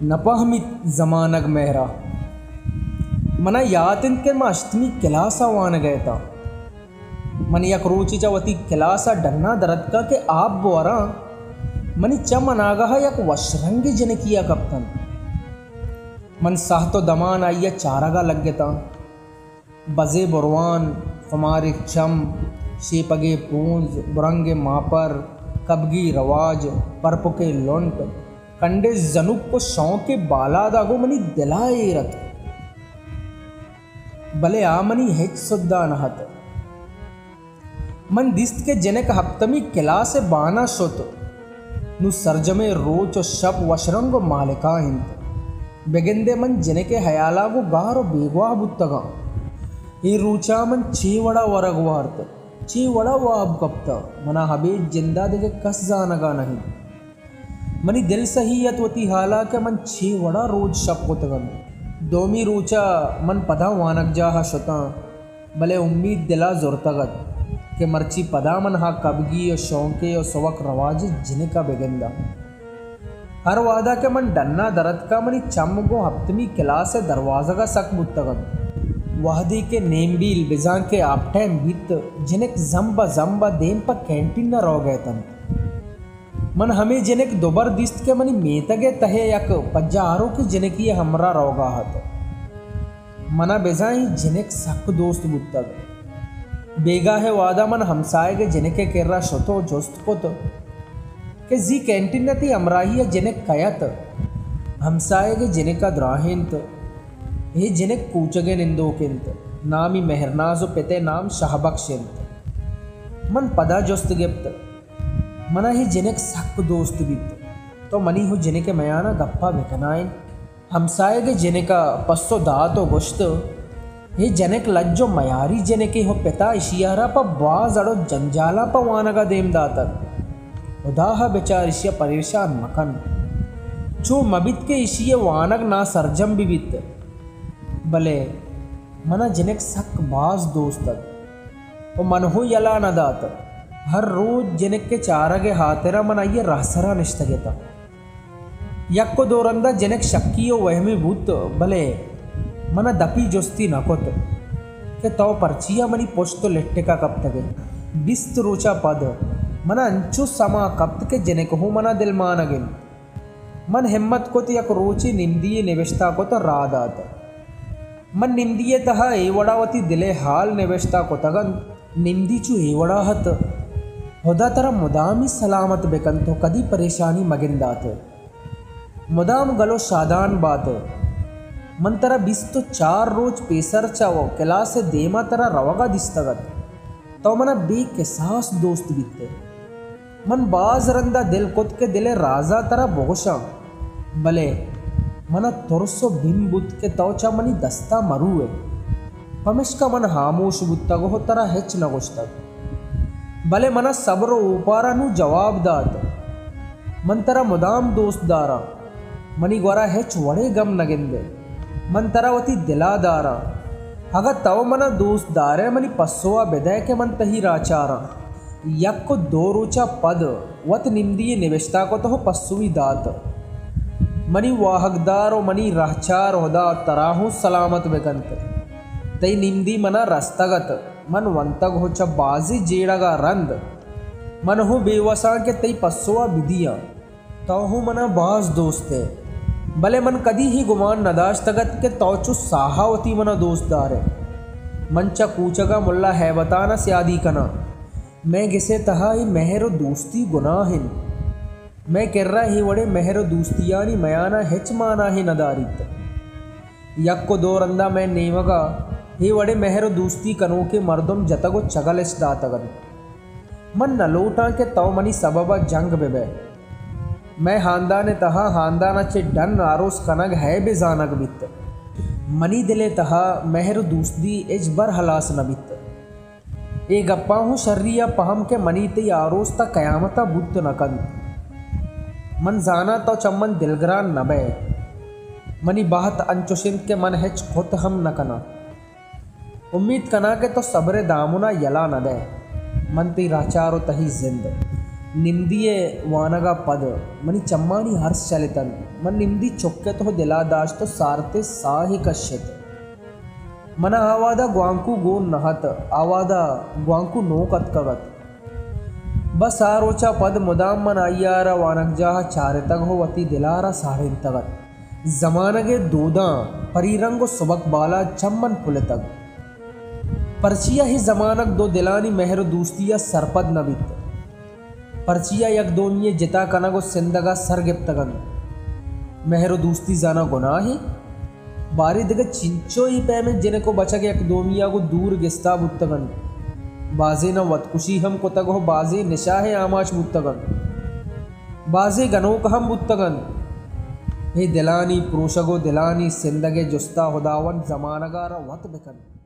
نہ پہمیت زمانگ مہرا۔ منا یات انت کہ ما ہشتمی کلاس ء وانگ ء اتاں۔ من یک روچے چہ وتی کلاس ء ڈنا در اتکاں کہ آپ بوراں، منی چم اناگہ ء یک وش رنگیں جنکے ء کپت انت۔ من ساہت و دمان آئی ء چارگ ء لگتاں۔ بزے بروان، خماریں چم، شیپگے پونز، برنگے ماپر، کبگی رواج، پرپکے لنٹ، کنڈے زنوک و شونکے بالادا گوں منی دلا ایر ات۔ بلے آ منی ہچ سدا نہ ات۔ من دیست کہ جنک ہپتمی کلاس ء بان ء شت۔ نوں سرجمیں روچ و شپ وشرنگ و مالکا انت۔ بگندے من جنک ء ہیالا گوں گار و بیگواہ بوتگاں۔ اے روچا من چے وڑا ورگ وارت، چے وڑا واب کپتہ، منا ابید جندا دگہ کس زانگا نہ انت۔ منی دل سہی ات وتی حالا کہ من چے وڑا روچ شپ کتگ انت۔ دومی روچا من پدا وانگجاہ ء شتاں، بلے امیت دلا زرتگ ات کہ مرچی پدا من ہا کبگی و شونکے و سوک رواجیں جنکا بگنداں۔ ہر وہدا کہ من ڈنا در اتکاں، منی چم گوں ہپتمی کلاس ء دروازگا سک بوتگ انت۔ وہدے کہ نیم بیل بزاں کہ ہاف ٹائم بیت، جنک زمب ء زمب ء دیم پہ کینٹین ء روگ ء اتنت۔ من ہمے جنک دوبر دیست کہ منی میتگ ء تہ ء یک پجاروکیں جنکے ء ہمراہ روگا ات۔ منا بزاں اے جنک سک دوست بوتگ۔ بیگاہ ء وہدا من ہمساہگ ء جنک ء کرا شت و جست کت کہ زی کینٹین ء تئی ہمراہی ء جنک کئے ات؟ ہمساہگ ء جنک ء دراہینت۔ اے جنک کوچگ ء نندوک انت۔ نامی مہرناز و پت ء نام شہبکش انت۔ من پدا جست گپت۔ منا اے جنک سک دوست بیت۔ تو منی ہو جنک ء میانا گپا بکنائین۔ ہمساہگ ء جنک ء پسو دات و گوشت، اے جنک لج و میاری جنکے ہو، پتا اشی ء را پہ باز اڑ و جنجالاں پہ وانگ ء دیم داتگ۔ ہدا ء بچار، اشی ء پریشان مکن۔ چو مبیت کہ اشی ء وانگ ناسرجم بہ بیت۔ بلے منا جنک سک باز دوست ات و من ہوں یلا نہ دات۔ ہر روچ جنک ء چارگ ء ہاترا من آئی ء رہسرا نشتگ اتاں۔ یک و دو رندا جنک شکی و وہمی بوت، بلے منا دپی جستی نہ کت کہ تو پرچیا منی پشت و لٹکا کپتگ ئے۔ بیست روچا پد منا انچو سما کپت کہ جنک ہوں منا دلمانگ انت۔ من ہمت کت، یک روچے نمدی یے نبشتہ کت ء راہ دات۔ من نمدی ء تہا اے وڑا وتی دل ء حال نبشتہ کتگ انت، نمدی چو اے وڑا ات، ہدا ترا مدامی سلامت بکنت و کدی پریشانی مگندات۔ مدام گل و شادان بات۔ من ترا بیست و چار روچ پیسر چہ و کلاس ء دیما ترا روگا دیستگ ات۔ تو منا بے کساس دوست بیت ئے۔ من باز رندا دل کت کہ دل ء رازا ترا بگوشاں، بلے منا ترس و بیم بوت کہ تو چہ منی دستا مرو ئے، پمشکا من ہاموش بوتگ و ترا ہچ نہ گوشتگ۔ بلے منا صبر و اوپارا نوں جواب دات۔ من ترا مدام دوست داراں۔ منی گورا ہچ وڑیں گم نہ گندئے۔ من ترا وتی دلا داراں۔ اگاں تو منا دوست دارئے، منی پسوا بدئے کہ من تئی راہ چاراں۔ یک و دو روچا پد وت نمدی یے نبشتہ کت و پسوی دات۔ منی واہگدار و منی راہچار، ہدا ترا ہوں سلامت بکنت۔ تئی نمدی منا رستگ ات۔ من ونتگ ہو چہ بازیں جیڑگا رند۔ من ہوں بے وساں کہ تئی پسوا بدیاں۔ تو ہوں منا باز دوست ئے، بلے من کدی ہی گمان نداشتگ ات کہ تو چو ساہا وتی منا دوست دارئے۔ من چہ کوچگا ملا ہیبتانا سیادی کناں۔ مئے گسے تہا اے مہر و دوستی گناہ انت۔ مئے کرا اے وڑیں مہر و دوستیانی میانا ہچ ماناہے نداریت۔ یک و دو رندا مئے نیمگا اے وڑیں مہر و دوستی کنوکیں مردم جتگ و چگل اش داتگ انت۔ من نہ لوٹاں کہ تو منی سببا جنگ بہ بئے۔ مئے ہاندان ء تہا ہاندان ء چہ ڈن آروس کنگ ہئے بہ زانگ بیت۔ منی دل ء تہا مہر و دوستی ہچبر ہلاس نہ بیت۔ اے گپاں ہوں شری ء پہم کہ منی تئی آروس تا قیامت ء بوت نہ کنت۔ من زاناں تو چہ من دلگران نہ بئے۔ منی بہت انچش انت کہ من ہچ کت ہم نہ کناں۔ امیت کناں کہ تو صبر ء دامنا یلا نہ دئے۔ من تئی راہچار و تئی زند۔ نمدی ءِ وانگ ءَ پد منی چمانی ارس چلتنت۔ من نمدی چکت ءُ دل ءَ داشت ءُ سارتیں ساہے کشت۔ من ءَ آ وہد ءَ گوانکو گون نہ ات، آ وہد ءَ گوانکو نوک اتکگ ات۔ بس آ روچ ءَ پد مدام من آئی ءَ را وانگجاہ ءَ چارتگ ءُ وتی دل ءَ را ساڑینتگ ات۔ زمانگ ءِ دوداں پری رنگ ءُ سبک بالاچ چہ من پلتگ۔ پرچیا اے زمانگ دو دلانی مہر ءُ دوستی ءَ سرپد نہ بیت؟ پرچیا یک دومی ءِ جتا کنگ ءُ سندگ ءَ سر گپتگ انت؟ مہر ءُ دوستی زاناں گناہے؟ باریں دگہ چنچو اے پیمیں جنک ءُ بچک یک دومی ءَ گوں دور گستا بوتگ انت۔ بازیناں وتکشی ہم کتگ ءُ بازیں نشہ ءِ آماچ بوتگ انت۔ بازیں گنوک ہم بوتگ انت۔ اے دلانی پروشگ ءُ دلانی سندگ ءِ جستا ہداوند زمانگ ءَ را وت بکنت۔